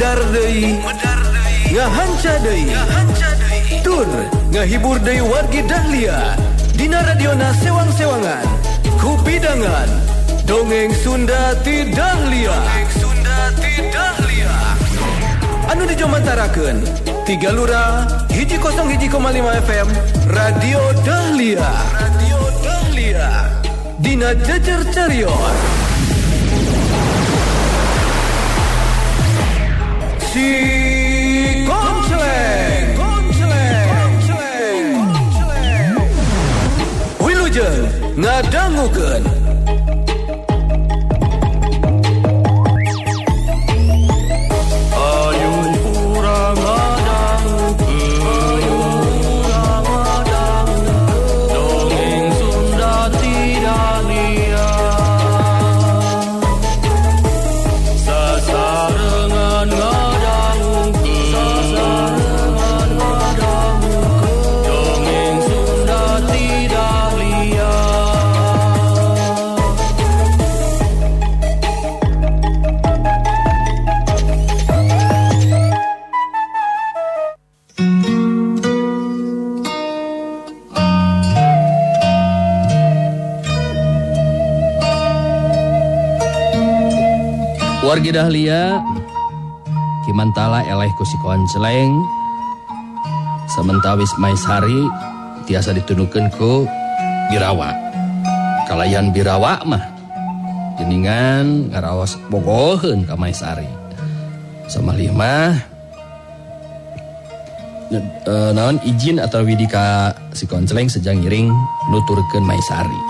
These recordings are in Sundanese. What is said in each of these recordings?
Medar deui, ngahanca deui, tur ngahibur deui wargi Dahlia dina radiona sewang-sewangan kupidangan Dongeng Sunda ti Dahlia. Anu dijomantarakeun Tiga Lura 101,5 FM Radio Dahlia. Radio Dahlia dina Jejer Carios. Si Koncleng, Koncleng, Wilujeng ngadangukeun. Wargi Dahlia Kimantala eleh ku si Koncleng samentawis Maesari tiasa ditunukeun ku Birawa. Kalayan Birawa mah geningan ngaraos bogoheun ka Maesari. Samalih mah naon izin atau widi ka si Koncleng sejang ngiring nuturkeun Maesari.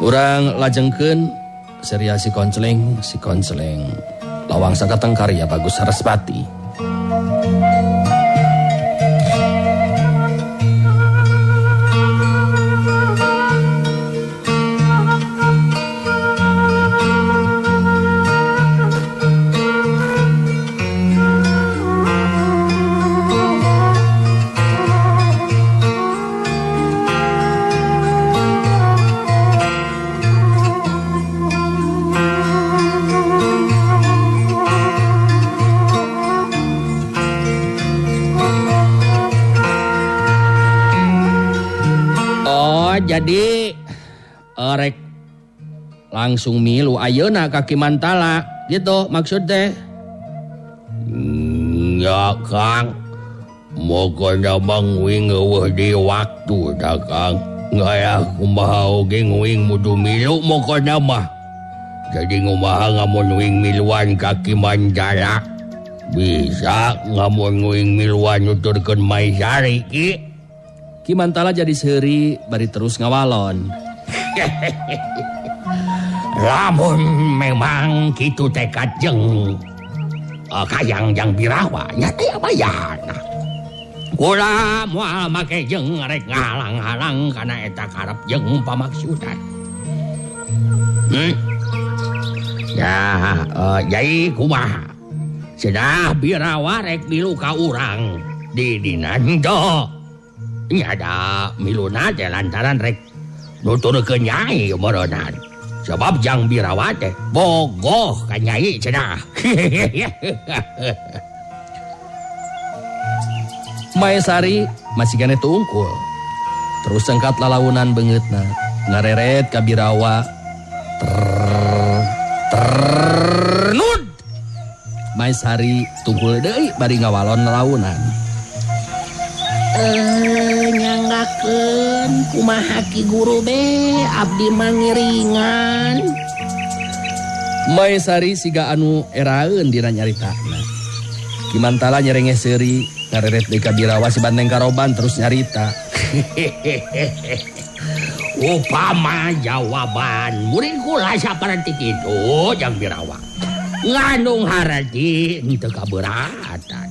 Urang lajengkeun serial Si Koncleng, Si Koncleng Lawang Sakateng karya Bagus Sarasvati. Jadi rek langsung milu ayeuna ka Ki Mantala gitu maksud teh. Ya Kang, moga bang wing eueuh di waktu da Kang. Ngaya kumaha oge nguing mudu milu moga mah. Jadi ngumaha ngamun wing miluan ka Ki Mantala. Bisa ngamun nguing miluan nuturkeun Maesari ki. Ki Mantala jadi seuri bari terus ngawalon. Lamun memang kitu tekad jeung kayang jang Birawa nya teh bayana. Kula moal make jeung rek ngalang-halang kana eta karep jeung pamaksudan. Ya, jadi kumaha? Cenah Birawa rek milu ka urang di dina henteu. Nya ada miluna teh lantaran rek nuturkeun nyai meureunnan. Sebab jang Birawa teh bogoh ka nyai cenah. Maesari masih keneh tungkul. Terus sengkat lalaunan beungeutna, ngareret ka Birawa. Ternud. Maesari tungkul deui bari ngawalon lalaunan. Nyanggakeun kumaha Ki Guru be abdi mangiringan. Maesari siga anu eraeun dina nyaritana. Ki Mantala nyerengeh seuri ngareret deui ka Birawa si banteng karoban terus nyarita. Upama jawaban murid kula saperti kitu jang Birawa. Ngandung harati henteu kaberatan.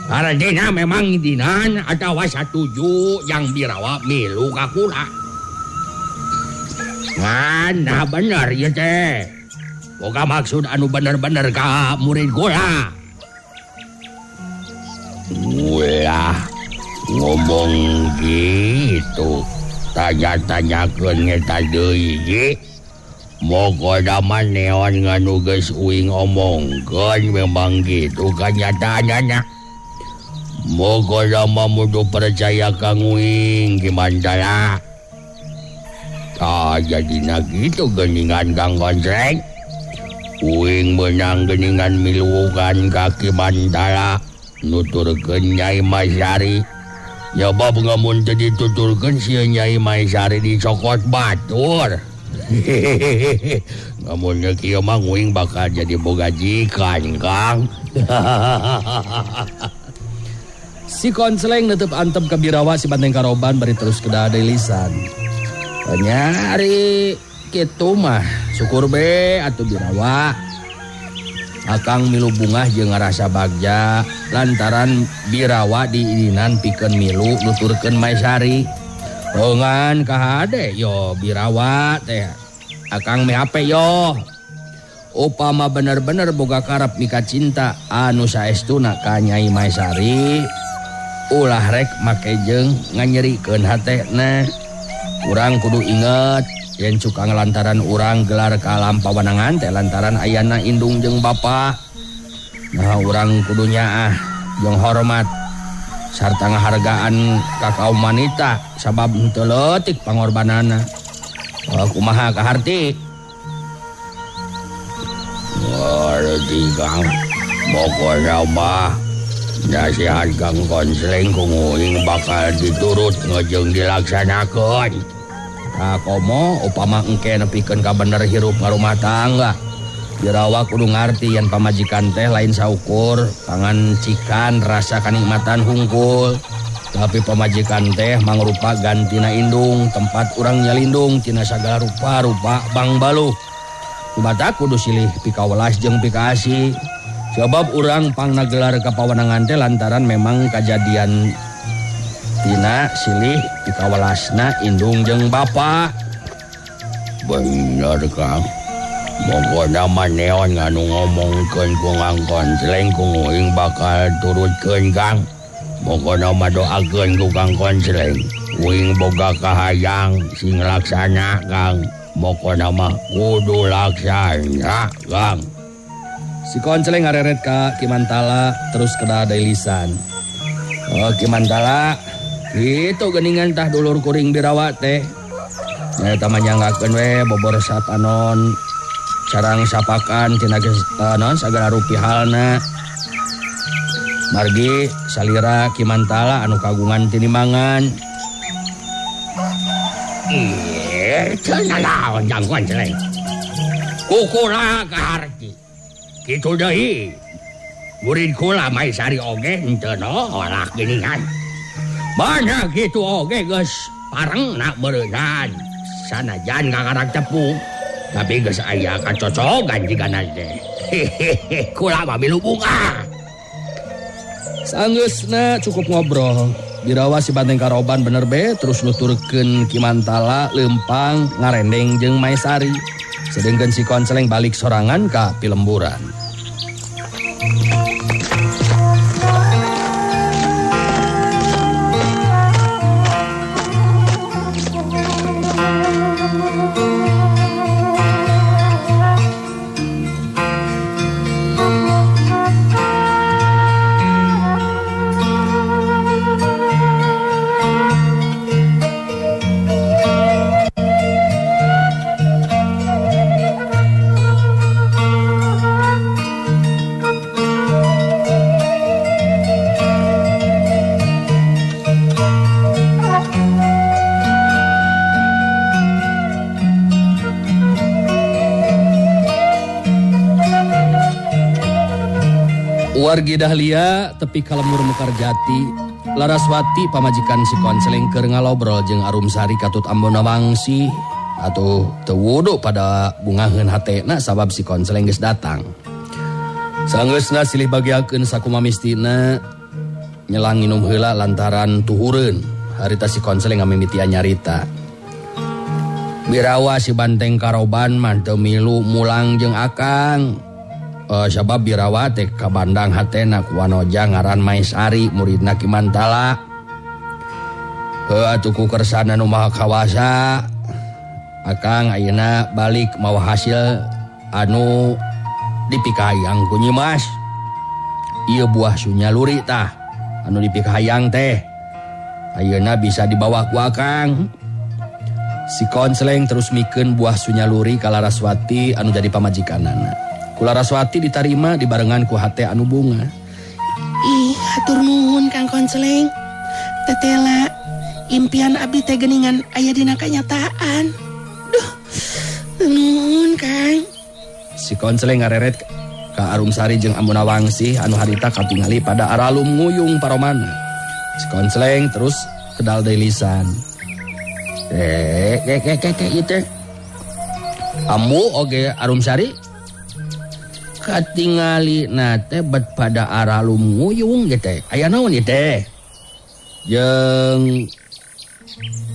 Artinya memang dinan atawa satuju yang Birawa milu ka kula. Nah bener ya teh. Boga maksud anu bener-bener ka murid kula. Ulah ngomong gitu. Tanya-tanyakeun eta deui ge. Moga mah neon nganu geus uing omongkeun memang gitu kanyataanna. Moga mah mudu percaya ka uing Ki Mantala. Tah jadina kitu geuningan Kang Konsleng. Uing meunang geuningan miluwukan ka Ki Mantala nuturkeun Nyai Maisari. Nyabab ngamun teu dituturkeun sieun Nyai Maisari dicokot batur. Hehehe. Ngamun kieu mah uing bakal jadi boga jikan, Kang. Si Konsleng netep antep ka Birawa si Banteng Karoban bari terus kedah deui lisan. Nyari kitu mah syukur be atuh Birawa. Akang milu bungah jeung ngarasa bagja lantaran Birawa diidinan pikeun milu nuturkeun Maisari. Ngan kahade yo Birawa teh. Akang meh hape yo. Upama bener-bener boga karep mika cinta anu saestuna ka Nyai Maisari, ulah rek make jeung nganyerikeun hatena. Urang kudu inget yen cukang lantaran urang gelar ka alam pawanangan teh lantaran ayana indung jeung bapa. Nah urang kudu nyaah jeung hormat sarta ngahargaan ka kaum wanita sabab henteu leutik pangorbanana. Kumaha kaharti? Ngarti Kang, pokona mah nasihat Kang Konsleng ku uing bakal diturut ngejeng dilaksanakeun. Tah komo upama engke nepikeun ka bener hirup ngarumah tangga. Birawa kudu ngarti yen pamajikan teh lain saukur pangancikan rasa kanikmatan hungkul. Tapi pamajikan teh mangrupa gantina indung tempat urang nyalindung tina sagala rupa-rupa bangbaluh. Kumaha kudu silih pikawelas jeung pikaasih. Sebab urang pangna gelar ka pawenangan teh lantaran memang kajadian tina silih pikawelasna indung jeung bapa. Bener Kang. Pokona mah neon nganu ngomongkeun ku Kang Konsleng ku uing bakal turutkeun Kang. Pokona mah doakeun ku Kang Konsleng. Uing boga kahayang sing laksana Kang. Pokona mah kudu laksana Kang. Si Konsleng ngareret ka Ki Mantala terus kedah deui lisan. Oh Ki Mantala, kitu geuningan tah dulur kuring Birawa teh. Nyaeta mah nyanggakeun we bobor sapanon sarang sapakan tina non sagala rupi halna. Margi salira Ki Mantala anu kagungan tinimangan. Ih, teu nanaon Jang Konsleng. Kukula kaharti. Kitu deui. Murid kula Maisari oge henteu nolak geuningan. Mana kitu oge geus parengna beureunan. Sanajan ngakarak tepung, tapi geus aya kacocogan jigana teh. Hehehe, kula mah milu bungah. Sanggeusna cukup ngobrol. Birawa si Banteng Karoban bener be terus nuturkeun Ki Mantala leumpang ngarendeng jeung Maisari. Sedengkeun si Konsleng balik sorangan ka pilemburan. Wargi Dahlia tepi ka lemur Mekarjati, Laraswati pamajikan si Konsleng keur ngalobrol jeung Arumsari katut Ambon Wangsi atuh teu wudu pada bungaheun hatena sabab si Konsleng geus datang. Sanggeusna silih bagiakeun sakumamistina nyelang nginum heula lantaran tuhureun. Harita si Konsleng ngamimitian nyarita. Birawa si Banteng Karoban mah teu milu mulang jeung Akang. Sabab Birawa teh kabandang hatena ku wanoja ngaran Maisari muridna Ki Mantala. Heuh atuh ku kersana nu maha kawasa. Akang ayeuna balik mawa hasil anu dipikahayang ku Nyimas. Ieu buah sunyaluri tah anu dipikahayang teh. Ayeuna bisa dibawa ku Akang. Si Konsleng terus mikeun buah sunyaluri ka Laraswati anu jadi pamajikanana. Ku Laraswati ditarima dibarengan ku hate anu bunga. Ih, hatur nuhun Kang Konsleng. Tetela impian abdi teh geuningan aya dina kanyataan. Duh, nuhun Kang. Si Konsleng ngareret ka Arumsari jeung Ambu Nawangsih anu harita katingali pada aralum nguyung paromana. Si Konsleng terus kedal deui lisan. Ieu teh. Ambu oge Arumsari katingali na teh bet pada aralum nguyung ge teh. Aya naon ieu teh? Jeung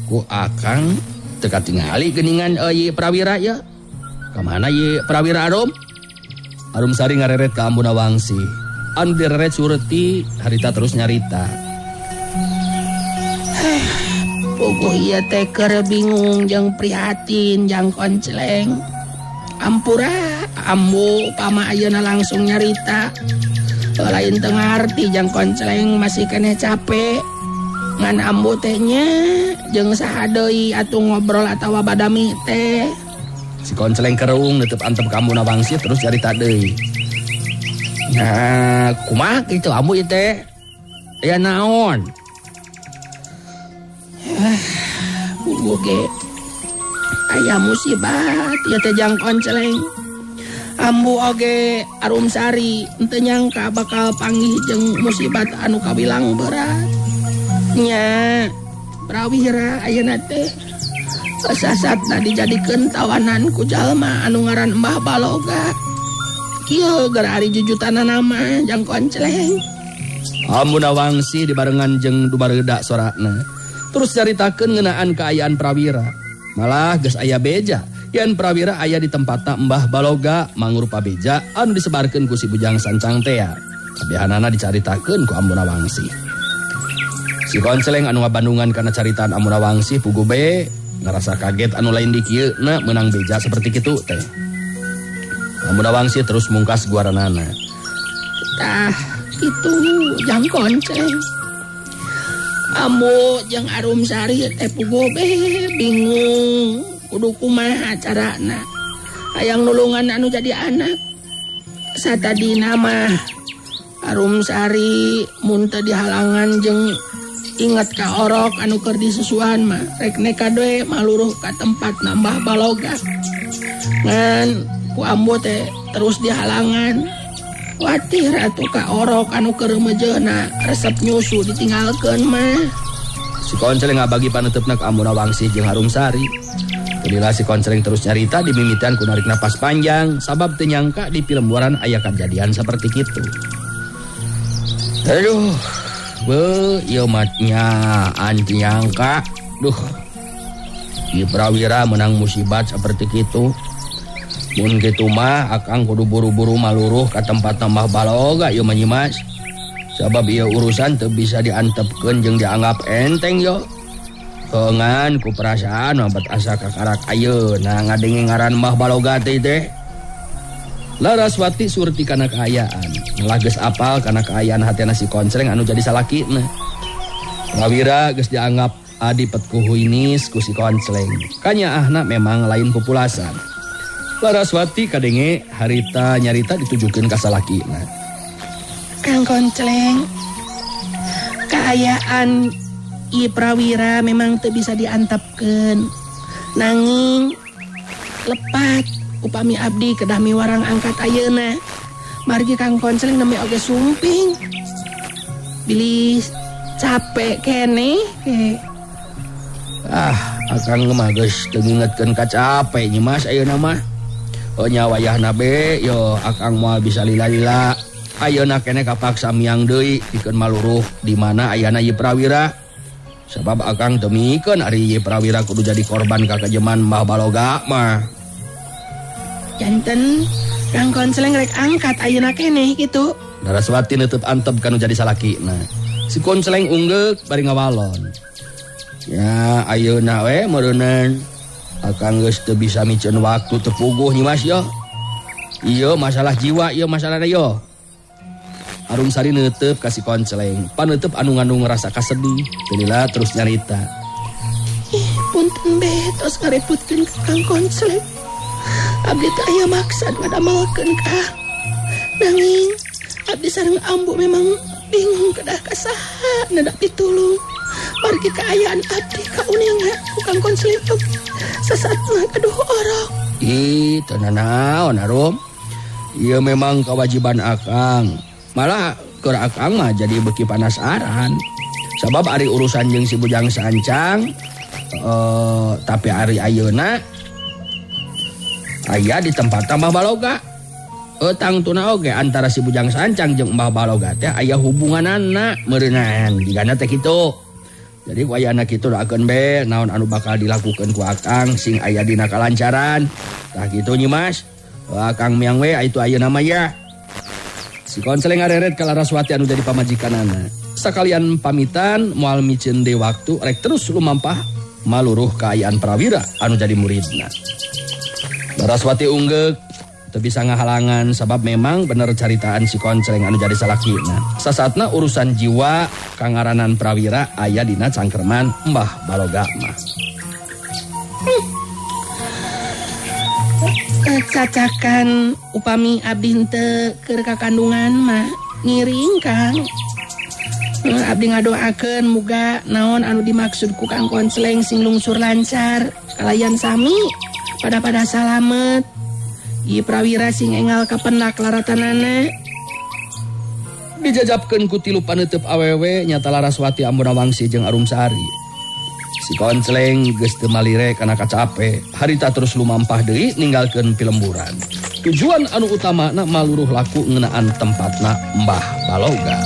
ku Akang teu katingali geuningan ieu Prawira ieu. Ka mana ieu Prawira Arum? Arumsari ngareret ka Ambu Nawangsih. Anu direret Surti harita terus nyarita. Puguh ieu teh keur bingung jeung prihatin jang Konceleng. Ampura ambu pama ayeuna langsung nyarita. Lain teu ngarti jang Konceleng masih keneh capek. Ngan ambu teh nya jeung saha deui atuh ngobrol atawa badami teh. Si Konceleng kerung neuteub antep ka Ambu Nawangsih terus nyarita deui. Nah, kumaha kitu ambu ieu teh? Aya naon? Puguh ge aya musibat ieu teh jang Konceleng. Ambu oge Arumsari henteu nyangka bakal panggih jeung musibat anu kawilang berat. Nya Prawira ayeuna teh sasatna dijadikeun tawanan ku jalma anu ngaran Mbah Baloga. Kieu geura ari jujutanana mah jang Konceleng. Ambu Nawangsih dibarengan jeung dubareuda sorana. Terus caritakeun ngeunaan kaayaan Prawira. Malah geus aya beja yen Prawira aya di tempatna Mbah Baloga mangrupa beja anu disebarkeun ku si Bujang Sancang tea. Kabehanana dicaritakeun ku Ambu Nawangsih. Si Konceleng anu ngabandungan kana caritaan Ambu Nawangsih puguh be ngarasa kaget anu lain di kieu na meunang beja seperti kitu teh. Ambu Nawangsih terus mungkas guaranana. Tah kitu jang Konceleng. Ambu jeung Arumsari teh puguh be bingung kudu kumaha carana. Hayang nulungan anu jadi anak. Satadina mah Arumsari mun teu dihalangan jeung inget ka orok anu keur disusuan mah rek neka deui maluruh ka tempat nambah Baloga. Ngan ku ambu teh terus dihalangan. Watir atuh ka orok anu keur mejeuna resep nyusu ditinggalkeun mah. Si Konceleng ngabagi panuteupna ka Ambu Nawangsih jeung Arumsari. Teu si Konceleng terus nyarita dimimitian ku narik napas panjang sabab teu nyangka di film luaran aya kajadian saperti kitu. Aduh, beuh ieu mah nyaan teu nyangka. Duh. Ieu Prawira menang musibat saperti kitu. Mun kitu mah Akang kudu buru-buru maluruh ka tempat Mbah Baloga ieu mah Nyimas. Sabab ieu urusan teu bisa diantepkeun jeung dianggap enteng yo. Keungan ku perasaan mah bet asa kakarak ayeuna ngadenge ngaran Mbah Baloga teh teh. Laraswati surti kana kaayaan. Malah geus apal kana kaayaan hatena si Konceleng anu jadi salakina. Prawira geus dianggap adipet ku huinis ku si Konceleng. Kanyaahna memang lain populasan. Laraswati kadenge harita nyarita ditujukeun ka salakina. Kang Konceleng, kaayaan I Prawira memang teu bisa diantepkeun. Nanging lepat upami abdi kedah miwarang angkat ayeuna. Margi Kang Konceleng nembe oge sumping. Bilih capek keneh ke. Ah, akang mah geus teu ngingetkeun ka capek nyi Mas ayeuna mah. Oh nya wayahna be yo akang moal bisa lila-lila. Ayeuna keneh kapaksa miang deui pikeun maluruh di mana ayana ieu Prawira. Sabab akang teu mikeun ari ieu Prawira kudu jadi korban ka kajeman Mbah Baloga mah. Janten Kang Konceleng rek angkat ayeuna keneh kitu. Laraswati neuteub antep kanu jadi salakina. Si Konceleng unggeuk bari ngawalon. Ya ayeuna we meureunnan. Akang geus teu bisa miceun waktu teu puguh Nyi Mas yo. Ieu masalah jiwa ieu masalahna yo. Arumsari neuteup ka si Konceleng. Paneuteub anu ngandung rasa kasedih. Teu lila terus nyarita. Ih, punten be tos ngarepotkeun ka Kang Konceleng. Abdi teh aya maksad ngadamelkeun ka. Nanging abdi sareng ambu memang bingung kedah ka saha nedak pitulung. Margi kaayaan abdi kauninga ku Kang Konceleng sasatna gaduh orok. Ih, teu nanaon Arum. Ieu memang kewajiban akang. Malah keur akang mah jadi beuki panasaran. Sabab ari urusan jeung si Bujang Sancang tapi ari ayeuna aya di tempat Mbah Baloga. Tangtuna oge antara si Bujang Sancang jeung Mbah Baloga teh aya hubunganana meureunan jigana teh kitu. Jadi ku ayana kitu doakeun be naon anu bakal dilakukeun ku akang sing aya dina kalancaran. Tah kitu Nyi Mas. Akang miang we itu ayeuna mah ya. Si Konceleng ngareret ka Laraswati anu jadi pamajikanana. Sakalian pamitan moal miceun deui waktu rek terus lumampah maluruh kaayaan Prawira anu jadi muridna. Laraswati unggeuk teu bisa ngahalangan sabab memang bener caritaan si Konceleng anu jadi salakina. Sasatna urusan jiwa kangaranan Prawira aya dina cangkerman Mbah Baloga mah. Cacakan upami abdi henteu keur kakandungan mah ngiring Kang. Abdi ngadoakeun muga naon anu dimaksud ku Kang Konceleng sing lungsur lancar kalayan sami pada-pada salamet. Ieu Prawira sing engal kapendak laratanana. Dijajabkeun ku tilu paneuteub awewe nyata Laraswati Ambuna Wangsi jeung Arumsari. Si Konceleng geus teu malire kana kacape, harita terus lumampah deui ninggalkeun pilemburan. Tujuan anu utamana maluruh laku ngeunaan tempatna Mbah Baloga.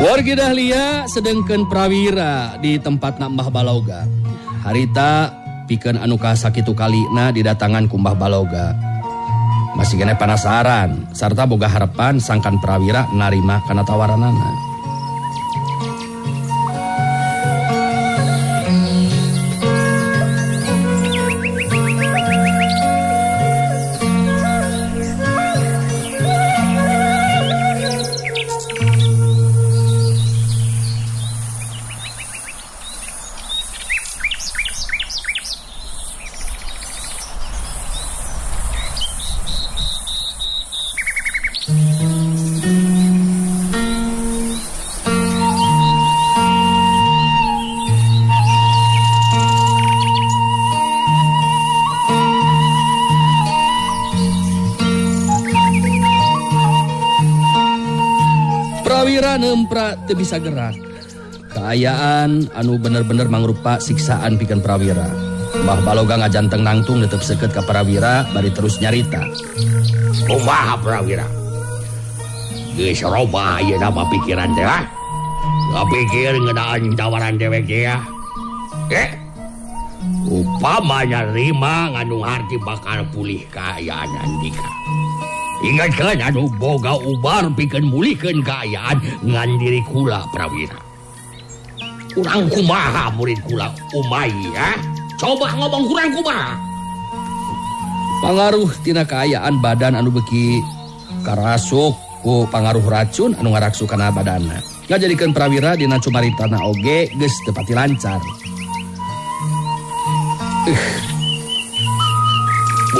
Wargi Dahlia sedengkeun Prawira di tempat Mbah Baloga. Harita pikeun anu kasakitu kalina didatangan ku Mbah Baloga. Masih kene panasaran sarta boga harapan sangkan Prawira narima kana tawaranana. Prawira nempra teu bisa gerak. Kaayaan anu bener-bener mangrupa siksaan pikeun Prawira. Mbah Baloga ngajanteng nangtung tetep seukeut ka Prawira bari terus nyarita. Kumaha Prawira? Geus robah ayeuna mah pikiran teh ah. Ngapikir ngeunaan tawaran dewek teh ya. Upama nyarima ngandung harti bakal pulih kaayaan andika. Ingatkan anu boga ubar pikeun mulihkeun kaayaan ngan diri kula Prawira. Kurang kumaha murid kula umai ya. Coba ngomong kurang kumaha. Pangaruh tina kaayaan badan anu beuki karasuk ku pangaruh racun anu ngaraksu kana badanna. Ngajadikeun Prawira dina cumaritana oge geus teu pati lancar.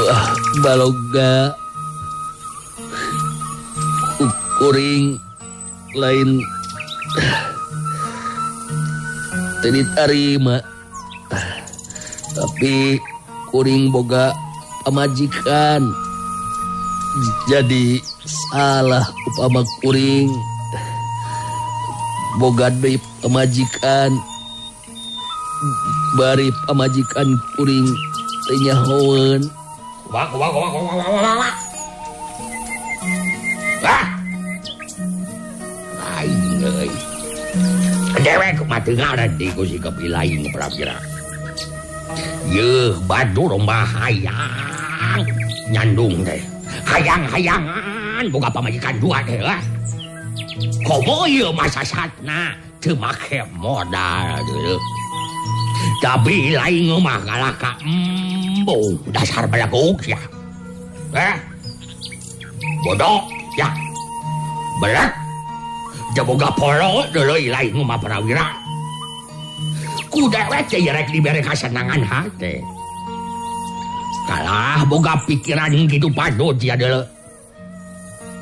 Wah, Baloga. Kuring Lain teu ditarima. Tapi kuring boga pamajikan. Jadi salah upama kuring boga deui pamajikan. Bari pamajikan kuring teu nyahoeun. Wah wah wah wah wah wah. Ah. Aing euy. Dewek mah teu ngarti ku sikap lain Prawira. Yeuh badur mah hayang nyandung teh. Hayang-hayangan boga pamajikan dua teh lah. Komo ieu mah sasatna teu make modal deuleu. Tapi lain mah kalah ka embung dasar balagog ya. Bodoh ya. Berat. Jaboga polo deuleu lain mah Prawira. Ku dewek teh rek dibere kasenangan hate. Kalah boga pikiran kitu padut sia deuleu.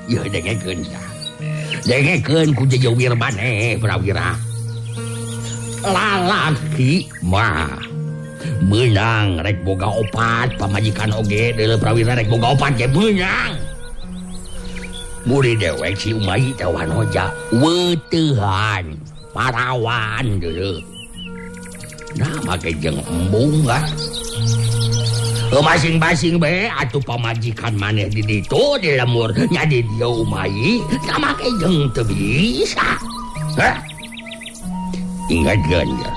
Ieu dengekeun sia. Dengekeun ku jejewir maneh Prawira. Lalaki mah meunang rek boga opat pamajikan oge deuleu Prawira rek boga opat ge meunang. Murid dewek si Umai teh wanoja weutehan parawan deuleu. Nah make jeung embung ah. Masing-masing bae atuh pamajikan maneh di ditu di lemur nya di dieu Umai nah make jeung teu bisa. Hah? Ingatkeun ya.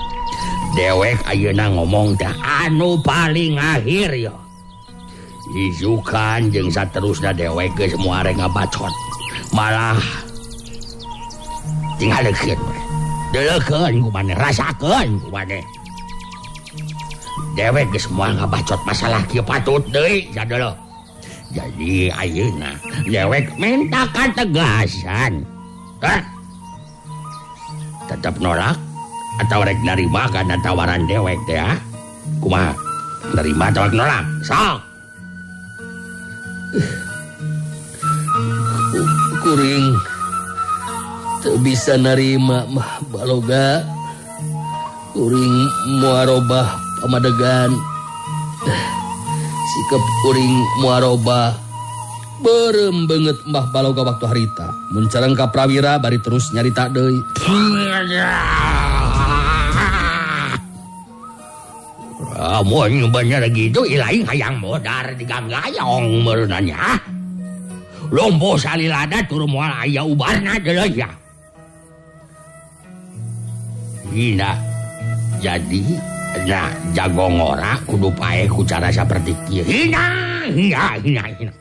Dewek ayeuna ngomong teh anu paling akhir ya. Isukan jeung saterusna dewek geus moal rek ngabacot. Malah tingaleukeun we. Deuleukeun ku maneh, rasakeun ku maneh. Dewek geus moal ngabacot masalah kieu patut deui sadeuleu. Jadi ayeuna dewek minta kategasan. Hah? Tetep nolak atau rek narima kana tawaran dewek teh ha? Kumaha? Nerima atau rek nolak? Sok. Kuring teu bisa narima mah Baloga. Kuring moal robah pamadegan. Sikap kuring moal robah. Beureum beungeut Mbah Baloga waktu harita. Mun careng ka Prawira bari terus nyarita deui. Mun bener gitu ilaing hayang modar di ganggayong meureunan. Lombo salilada tur moal aya ubarna deuleu ya. Hina jadi nah jago ngora kudu paeh ku cara saperti kieu. Hina hina hina hina.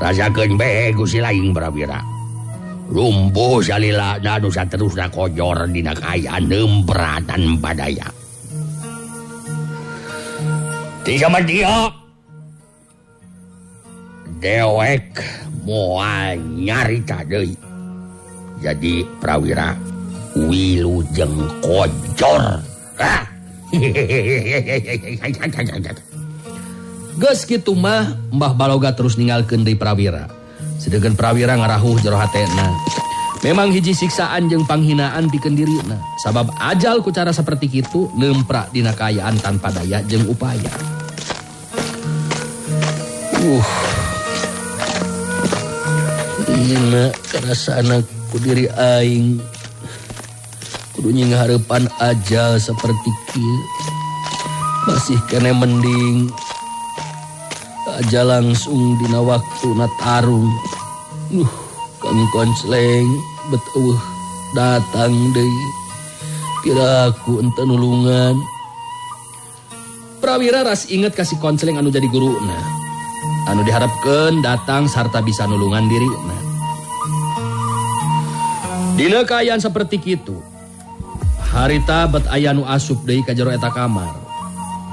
Rasakeun bae ku si laing Prawira. Lumpuh salilana nu saterusna kojor dina kaayaan nempratan padaya. Ti sama dia dewek moal nyarita deui. Jadi Prawira wilujeng kojor. Geus kitu mah Mbah Baloga terus ninggalkeun deui Prawira. Sedengkeun Prawira ngarahuh jero hatena. Memang hiji siksaan jeung panghinaan pikeun dirina. Sabab ajal ku cara saperti kitu nemprak dina kaayaan tanpa daya jeung upaya. Hina karasana ku diri aing. Kudu nyinghareupan ajal saperti kieu. Masih kene mending aja langsung dina waktuna tarung. Kang Koncleng bet eueuh datang deui. Piraku ente nulungan. Prawira ras inget ka si Koncleng anu jadi guruna. Anu diharapkeun datang sarta bisa nulungan dirina. Dina kaayaan saperti kitu. Harita bet aya nu asup deui ka jero eta kamar.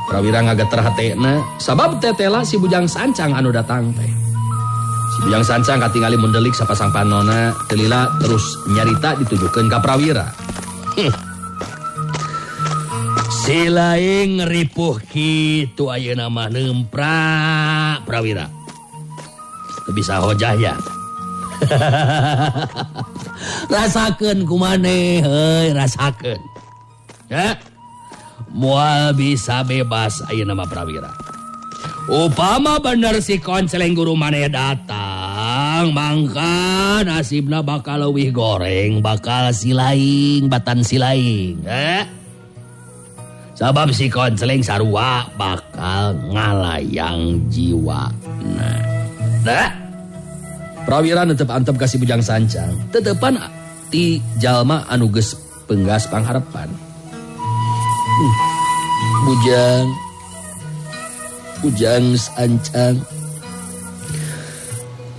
Prawira ngageter hatena sabab tetela si Bujang Sancang anu datang teh. Si Bujang Sancang katingali mundelik sapasang panona telila terus nyarita ditujukeun ka Prawira. Si laing ripuh kitu ayeuna mah nemprak Prawira. Teu bisa hojah ya. Rasakeun ku maneh heuy rasakeun. Ya. Moal bisa bebas ayeuna mah Prawira. Upama bener si konceleng guru maneh datang, mangka nasibna bakal leuwih goreng, bakal silaing, batan silaing. Eh? Sabab si konceleng sarua bakal ngalayang jiwa. Nah. Prawira netep antep ka si Bujang Sancang. Tetepan ti jalma anu geus penggas pangharepan. Bujang Bujang Sancang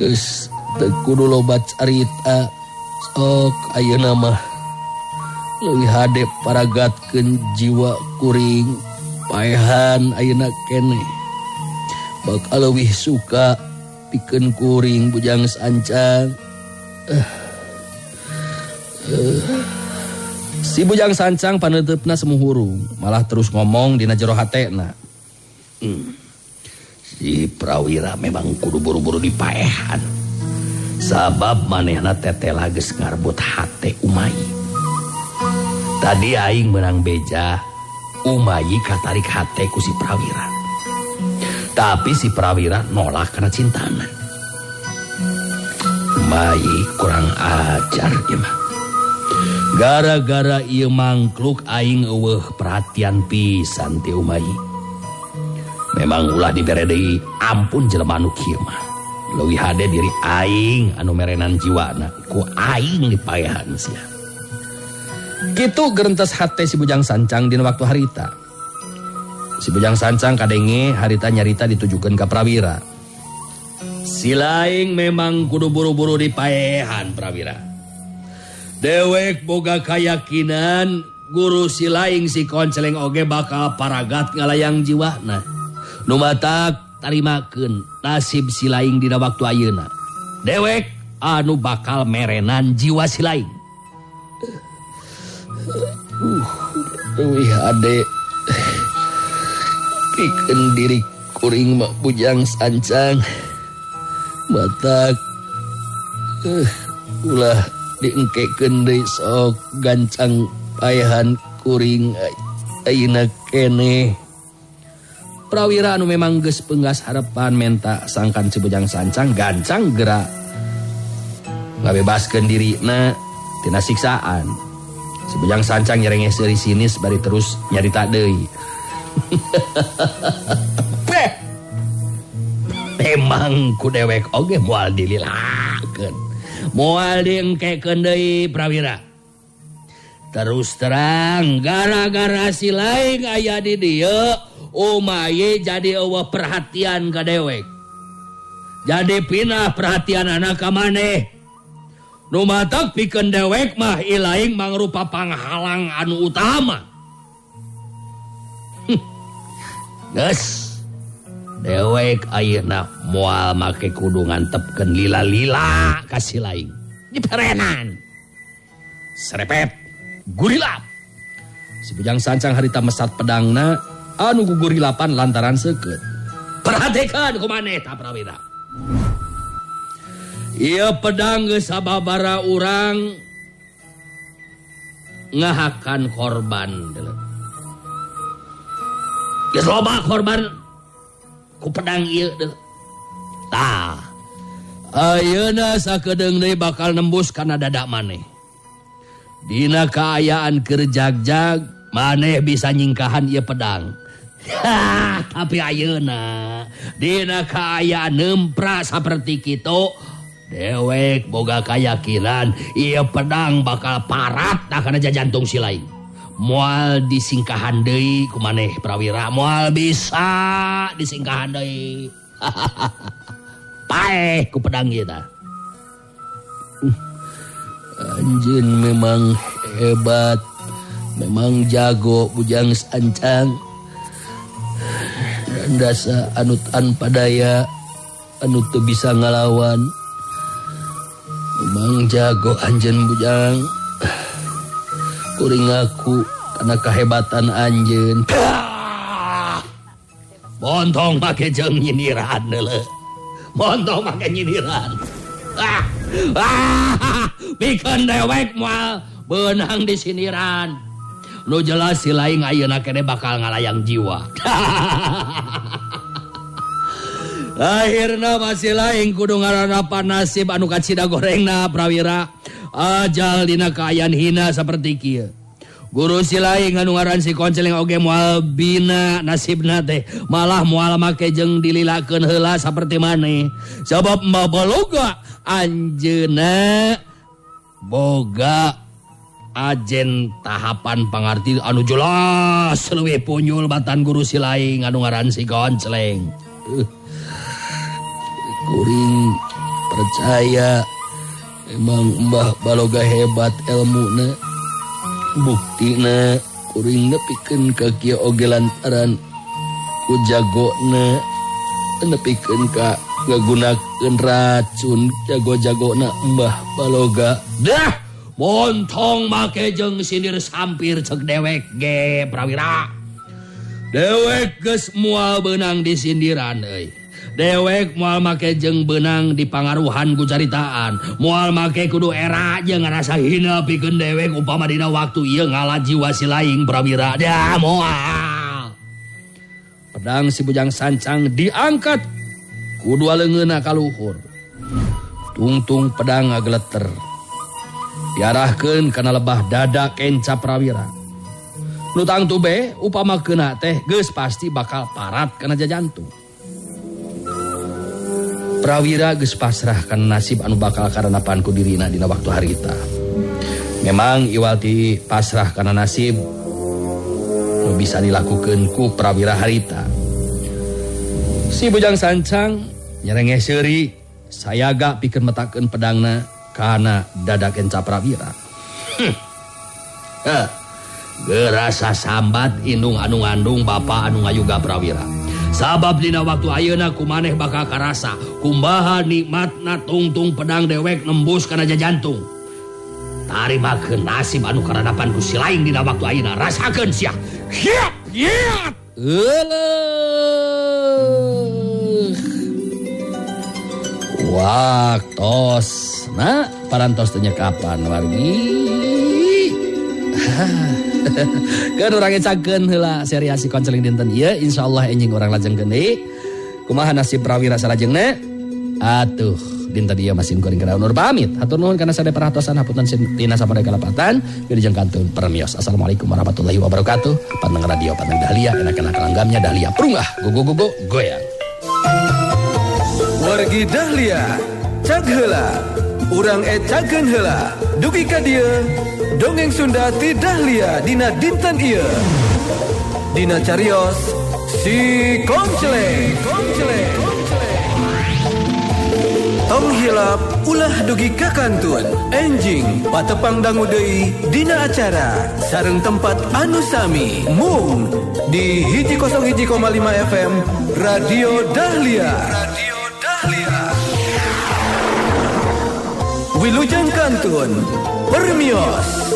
geus teu kudu loba carita sok ayeuna mah leuwih hade paragatkeun jiwa kuring paehan ayeuna keneh bakal leuwih suka pikeun kuring Bujang Sancang. Si Bujang Sancang paneuteup-na semu hurung malah terus ngomong dina jero hatena. Si Prawira memang kudu buru-buru dipaehan. Sabab manehna tetela geus ngarbut hate Umayi. Tadi aing menang beja, Umayi katarik hate ku si Prawira. Tapi si Prawira nolak karena cintana. Umayi kurang ajar ieu mah. Gara-gara ieu mangkluk aing eueuh perhatian pisan ti Umayi. Memang ulah dibere deui ampun jelema anu kieu mah. Leuwih hade diri aing anu merenan jiwana ku aing dipaehan sia. Kitu gerentes hate si Bujang Sancang dina waktu harita. Si Bujang Sancang kadenge harita nyarita ditujukeun ka Prawira. Si laing memang kudu buru-buru dipaehan Prawira. Dewek boga kayakinan guru si laing si konceleng oge bakal paragat ngalayang jiwana. Nu matak tarimakeun nasib si laing dina waktu ayeuna. Dewek anu bakal merenan jiwa si laing. Wih ade pikeun diri kuring mah Bujang Sancang matak ulah diengkekeun deui sok gancang paehan kuring ayeuna keneh. Prawira anu memang geus penggas harapan menta sangkan si Bujang Sancang gancang gerak ngabebaskeun dirina tina siksaan. Si Bujang Sancang nyerengeh seuri sinis bari terus nyarita deui. Memang ku dewek oge moal dililakeun. Moal diengkekeun deui Prawira. Terus terang gara-gara si laing aya di dieu Umayi jadi eueuh perhatian ka dewek. Jadi pindah perhatian anak ka maneh. Nu matak pikeun dewek mah ilaing mangrupa panghalang anu utama. Geus dewek ayeuna moal make kudu ngantepkeun lila-lila ka si laing. Diperenan. Serepet gurilap. Si Bujang Sancang harita mesat pedangna anu gugurilapan lantaran seukeut. Perhatikan ku maneh ta Prawira. Ieu pedang geus sababara urang ngahakan korban. Geus loba korban ku pedang ieu deuleu. Tah, ayeuna sakedeung deui bakal nembus kana dada maneh. Dina kaayaan keur jagjag maneh bisa nyingkahan ieu pedang. Tapi ayeuna dina kaayaan nempra saperti kitu dewek boga kayakinan ieu pedang bakal parat tah kana jantung si laing. Moal disingkahan deui ku maneh Prawira, moal bisa disingkahan deui. Paeh ku pedang ieu tah. Anjeun memang hebat, memang jago Bujang Sancang. Dan dasa anu tanpa daya, anu teu bisa ngalawan. Memang jago anjeun Bujang. Kuring ngaku karena kehebatan anjeun. Bontong make jeung nyindiran deuleu. Bontong make nyindiran. Ah. Ah, pikeun dewek moal beunang disindiran. Nu jelas si laing ayeuna kene bakal ngalayang jiwa. Akhirna masih laing kudu ngaranapan nasib anu kacida gorengna Prawira. Ajal dina kaayaan hina saperti kieu. Guru si laing anu ngaran si Konceleng oge moal bina nasibna teh, malah moal make jeung dililakeun heula saperti maneh. Sabab Mbah Baloga anjeunna boga ajen tahapan pangarti anu jelas leuwih punyul batan guru si laing anu ngaran si Konceleng. Kuring percaya emang Mbah Baloga hebat elmuna. Buktina kuring nepikeun ka kieu oge lantaran ku jagona, nepikeun ka ngagunakeun racun jago-jagona Mbah Baloga. Dah montong make jeung sindir sampir cek dewek ge Prawira. Dewek geus moal beunang disindiran euy. Dewek moal make jeung beunang dipangaruhan ku caritaan. Moal make kudu era jeung ngarasa hina pikeun dewek upama dina waktu ieu ngala jiwa si laing Prawira. Dah moal. Pedang si Bujang Sancang diangkat ku dua leungeunna ka luhur. Tungtung pedang ngageleter. Diarahkeun kana lebah dada kenca Prawira. Nu tangtu be upama keuna teh geus pasti bakal parat kana jajantung. Prawira geus pasrah kana nasib anu bakal karanapan ku dirina dina waktu harita. Memang iwal ti pasrah kana nasib nu bisa dilakukeun ku Prawira harita. Si Bujang Sancang nyerengeh seuri sayaga pikeun metakeun pedangna kana dada kenca Prawira. Gerasa sambat indung anu ngandung bapa anu ngayuga Prawira. Sabab dina waktu ayeuna kumaneh bakal karasa kumbaha nikmatna tungtung pedang dewek nembus kana jajantung. Tarimakeun nasib anu karadapan ku si laing dina waktu ayeuna rasakeun sia. Hiat hiat. Euleuh. Waktos na parantos teu nyekapan wargi. Keun urang ecakeun heula seriasi konseling dinten ieu insyaallah enjing urang lajengkeun deui. Kumaha nasib Prawira salajengna? Atuh dinten ieu masih kuring kana unur pamit. Hatur nuhun kana sadaya perhatosan hapunten tina samodaya kalepatan. Wilujeng kantun permios. Assalamualaikum warahmatullahi wabarakatuh. Panteng radio panteng Dahlia enak-enak langgamnya Dahlia perungah go go go go goyang. Wargi Dahlia cag heula. Urang ecakeun heula. Dugi ka dieu dongeng Sunda ti Dahlia dina dinten ieu. Dina carios si Konceleng. Konceleng. Tong hilap ulah dugi ka kantun. Enjing patepang dangu deui dina acara sareng tempat anu sami mung di 101,5 FM Radio Dahlia. Radio Dahlia. Wilujeng kantun permios.